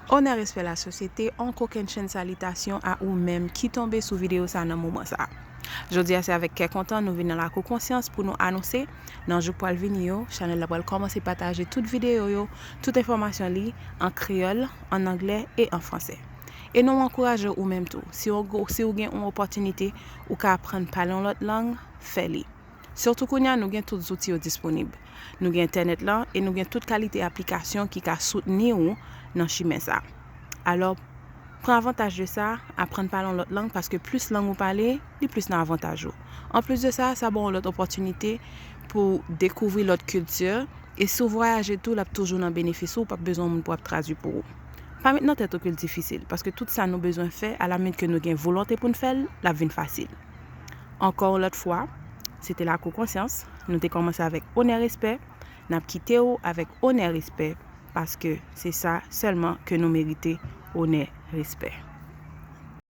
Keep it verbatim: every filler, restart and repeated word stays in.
Onè, respè, lasosyete, on kokennchenn salitasyon a ou menm ki tonbe sou videyo sa nan moman sa. Jodi a se avèk kè kontan nou vin nan Lakou Konsyans pou nou anonse, nan jou k pral vini yo, chanèl la pral kòmanse pataje tout videyo yo, tout enfòmasyon li, an kreyòl, an anglè e an fransè. E nou ankouraje ou menm tou, si w, si w gen yon opòtinite ou ka aprann pale yon lòt lang, fè li. Sitou kounye a nou gen tout zouti yo disponib. Nou gen entènèt lan e nou gen tout kalite aplikasyon ki ka soutni w nan chimen sa. Alò, pran avantaj de sa, aprann pale yon lòt lang, paske plis lang ou pale, li plis nan avantaj ou. Anplis de sa, sa ba w yon lòt opòtinite pou w dekouvri lòt kilti, e si w vwayaje tou, l ap toujou nan benefis ou, w p ap bezwen yon moun pou ap tradui pou ou. Pa met nan tèt ou ke l difisil, paske tout sa nou bezwen fè, alaminit ke nou gen volonte pou n fè l, l ap vin fasil. Ankò yon lòt fwa, se te Lakou Konsyans, nou te kòmanse avèk onè, respè, n ap kite w avèk onè, respè, paske se sa sèlman ke nou merite, onè, respè.